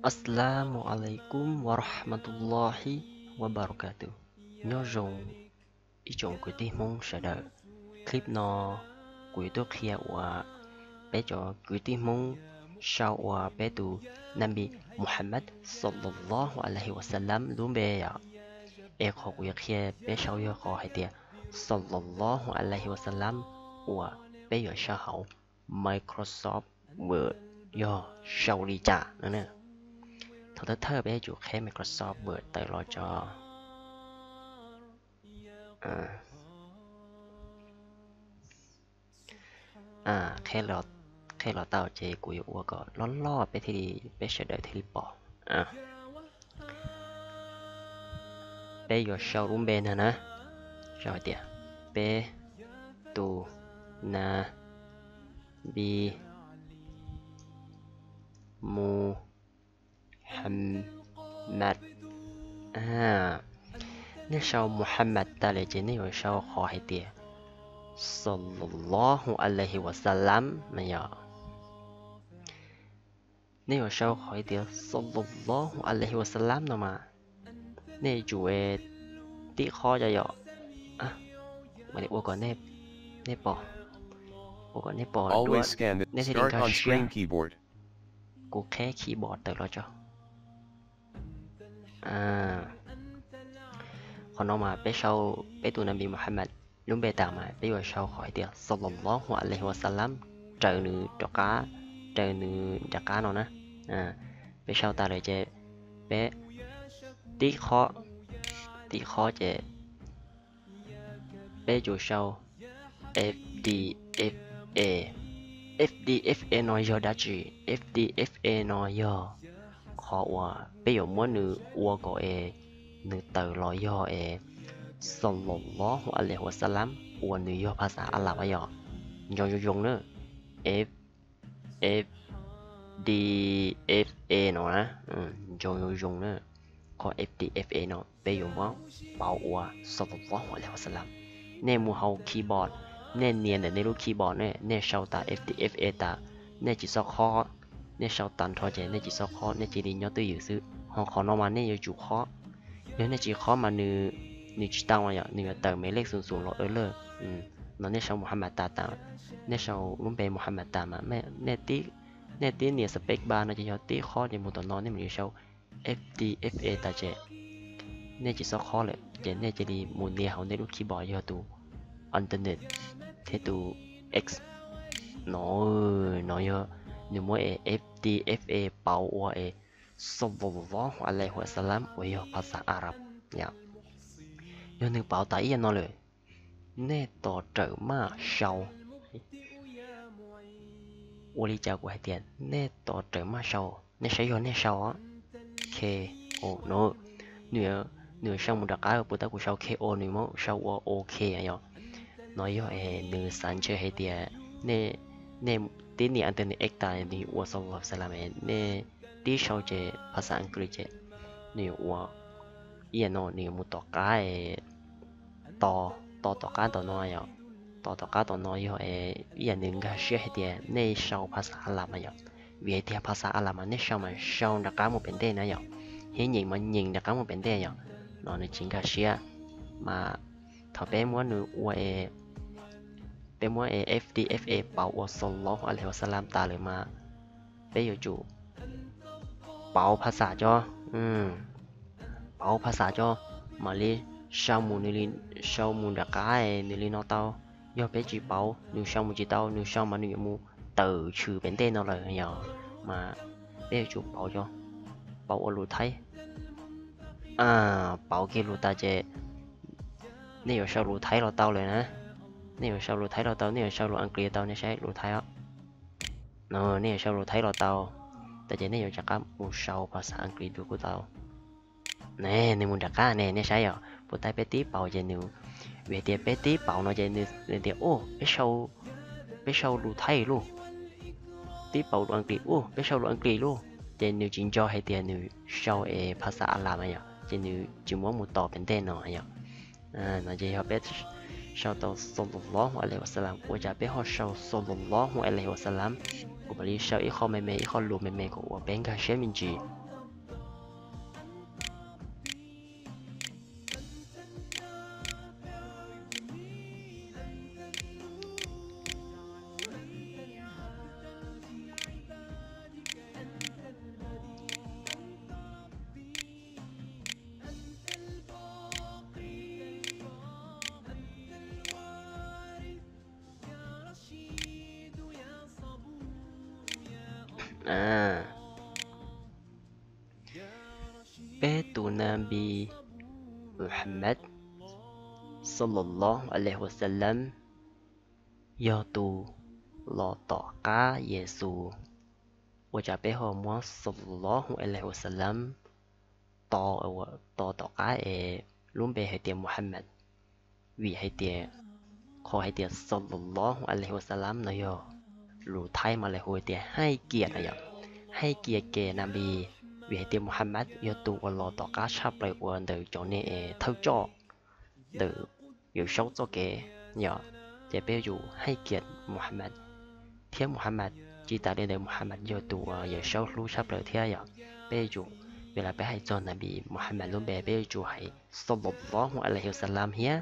Assalamu alaikum warahmatullahi wabarakatuh. Nyob zoo ib tsoom kwv tij Hmoob sawv daws. Clip no kuv yuav tuaj qhia uas peb cov kwv tij Hmoob sau ua peb tus Nabi Muhammad sallallahu alaihi wasallam lub npe yom. Es qhov kuv yuav qhia peb sau yog qhov hais tias sallallahu alaihi wasallam uas peb yuav sau hauv Microsoft Word yog sau li cas no. Thaum thawj thawj peb yuav tsum qheb Microsoft Word tawm los tso. Qheb los tau ces kuv yuav ua kom loj loj peb thiaj li, peb sawv daws thiaj li pom. Peb yuav sau lub npe no na, sau hais tias peb tus Nabi Muhammad. Nej sau Muhammad tas lawm ces nej yuav sau qhov hais tias sallallahu alaihi wasallam no yom. Nej yuav sau qhov hais tias sallallahu alaihi wasallam no mas nej yuav tsum tib qhob cov yom. Ua kom nej pom, ua kom nej pom dua, nej thiaj li nkag siab. Kuv qheb keyboard tawm los tso. Qhov no mas peb sau peb tus Nabi Muhammad lub npe tas mas peb yuav sau qhov hais tias sallallahu alaihi wasallam raws nws rov qab, raws nws nram qab no na. Peb sau tas lawm ces peb tib qhob, tib qhob ces peb yuav tsum sau F D F A. F D F A no yog dab tsi? F D F A no yog qhov uas peb yuav muab nws ua kom es nws tawm los yog es sallallahu alaihi wasallam uas nws yog phas xas Arab yom. Nco zoo zoo na, F F D F A no na, nco zoo zoo na. Qhov F D F A no peb yuav muab pauv ua sallallahu alaihi wasallam. Nej mus hauv keyboard, nej nias ntawm nej lub keyboard ne, nej sau tas F D F A tas, nej tsis txhob khob, nej sau tag nrho ces nej tsis txhob khob, nej cia li nyob twj ywm xwb. Ho qhov no mas nej yuav tsum khob, yog nej tsis khob mas nws, nws tsis tau yom, nws yuav tawm me lej xum xum los lawm. No nej sau Muhammad tas tas, nej sau lub npe Muhammad tas mas nej tib nias space bar no ces yog tib khob ces mus tom no nej mam li sau F D F A tas ces nej tsis txhob khob lawm ces nej cia li mus nias hauv nej lub keyboard yog tus Alt thiab tus X no. No yog nws muab es F D F A pauv ua es sallallahu alaihi wasallam uas yog phas xas Arab yom. Yog nws pauv tas ib yam no lawm, nej tos rawm maj sau. Ua li cas kuv hais tias nej tos rawm maj sau, nej saib yog nej sau K O no, nws, nws sau mus nram qab, puas tab kuv sau K O nws muab sau ua OK yom. No yog es nws xav ntshe hais tias nej, nej tib nias Alt nws X tas nws ua sallallahu alaihi wasallam, nej tib sau ces phas xas Askiv ces nws yuav ua ib yam no, nws yuav mus tom qab, tos, tos tom qab tom no yom. Tos tom qab tom no yog ib yam nws nkag siab hais tias nej sau phas xas Arab mas yom. Vim hais tias phas xas Arab mas nej sau mas sau nram qab mus pem ntej na yom, thiab nyeem mas nyeem nram qab mus pem ntej yom. No nws tsis nkag siab. Mas thaum peb muab nws ua, peb muab F D F A pauv ua sallallahu alaihi wasallam tas lawm mas peb yuav tsum pauv phas xas cov, pauv phas xas cov, mam li sau mus, nws li sau mus nram qab nws li no tau. Yog peb tsis pauv, nws sau mus tsis tau, nws sau mas nws yuav mus tawm tshwm pem ntej no lawm yom. Mas peb yuav tsum pauv cov, pauv ua lus Thaib. Pauv kiag lus tas ces nej yuav sau lus Thaib los tau lawm na. Nej yuav sau lus Thaib los tau, nej yuav sau lus Askiv tau, nej saib lus Thaib os. No nej yuav sau lus Thaib los tau, tas ces nej yuav rov qab mus sau phas xas Askiv tus kuj tau. Ne, nws mus nram qab ne, nej saib yom, puas tab peb tib pauv ces nws, vim tias peb tib pauv no ces nws tias, u, peb sau, peb sau lus Thaib lauj, tib pauv lus Askiv, u, peb sau lus Askiv lauj, ces nws tsis nco hais tias nws sau es phas xas Arab mas yom, ces nws tsis muab mus tos pem ntej no yom. No ces yog peb sau tau sallallahu alaihi wasallam, ua cas peb ho sau sallallahu alaihi wasallam? Kuv mam li sau ib qho me me, ib qho lus me me kom ua peb nkag siab me ntsis. Peb tus Nabi Muhammad صلى الله عليه وسلم yog tus los tom qab Yexus, ua cas peb ho muab صلى الله عليه وسلم tos, tos tom qab es lub npe hais tias Muhammad? Vim hais tias qhov hais tias صلى الله عليه وسلم no yog lus Thaib mas lawv hu tias hais kiag no yom, hais kiag ke Nabi, vim hais tias Muhammad yog tus uas los tom qab tshaj plaws uas ntawm cov neeg thawj coj ntawm Yawm Saub txoj kev yom, ces peb yuav tsum hais kiag Muhammad. Thiab Muhammad tsis tas li ntawd, Muhammad yog tus uas Yawm Saub hlub tshaj plaws thiab yom. Peb yuav tsum, ua li peb hais txog Nabi Muhammad lub npe peb yuav tsum hais صلى الله عليه وسلم thiab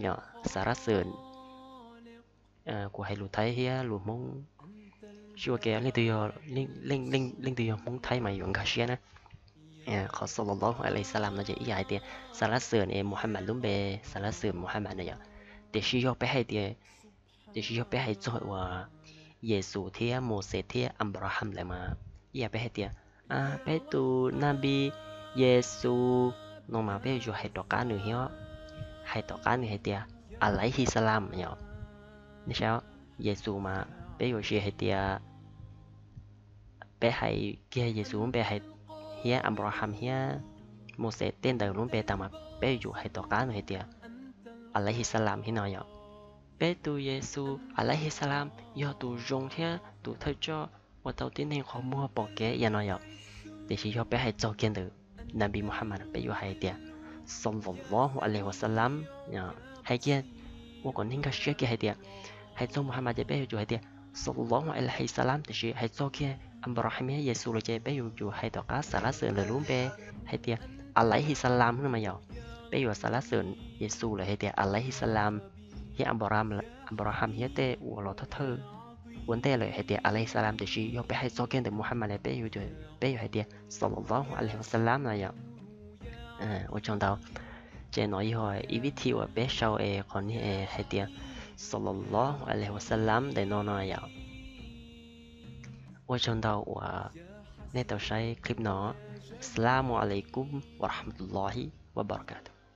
yom, سرّ للذات. Kuv hais lus Thaib thiab lus Hmoob, tsis ua ke, leej twg yog, leej twg yog Hmoob Thaib mas yuav nkag siab na. Qhov صلى الله عليه وسلم no ces ib yam hais tias سرّ للذات es Muhammad lub npe سرّ للذات Muhammad na yom. Tiam sis yog peb hais tias, tiam sis yog peb hais txog uas Yexus thiab Mauxes thiab Anplaham lawm mas ib yam peb hais tias peb tus Nabi Yexus no mas peb yuav tsum hais rov qab nws thiab, hais tom qab nws hais tias عليه السلام yom. Nej saib, Yexus mas peb yuav tsis hais tias, peb hais kiag Yexus lub npe hais, thiab Anplaham thiab Mauxes tej ntawd lub npe tas mas peb yuav tsum hais tom qab nws hais tias عليه السلام thiab no yom. Peb tus Yexus عليه السلام yog tus zoo thiab tus thawj coj ua tau tib neeg qhov muag pom kev ib yam no yom. Tiam sis yog peb hais txog kiag ntawm Nabi Muhammad peb yuav hais tias صلى الله عليه وسلم, hais kiag ua kom neeg nkag siab kiag hais tias, hais txog Muhammad ces peb yuav tsum hais tias صلى الله عليه وسلم, tiam sis hais txog kiag Anplaham thiab Yexus lawm ces peb yuav tsum hais tom qab سرّ للذات lawv lub npe hais tias عليه السلام no mas yom. Peb yuav سرّ للذات Yexus lawm hais tias عليه السلام, thiab Anplaham thiab tej uas los thawj thawj ua ntej lawm hais tias عليه السلام, tiam sis yog peb hais txog kiag ntawm Muhammad lawm peb yuav, peb yuav hais tias صلى الله عليه وسلم no yom. Ua tsaug ntau. Ces no yog ib vib thi uas peb sau es qhov niag hais tias صلى الله عليه وسلم ntawm no no yom. Ua tsaug ntau uas nej tau saib clip no. السلام عليكم ورحمة الله وبركاته.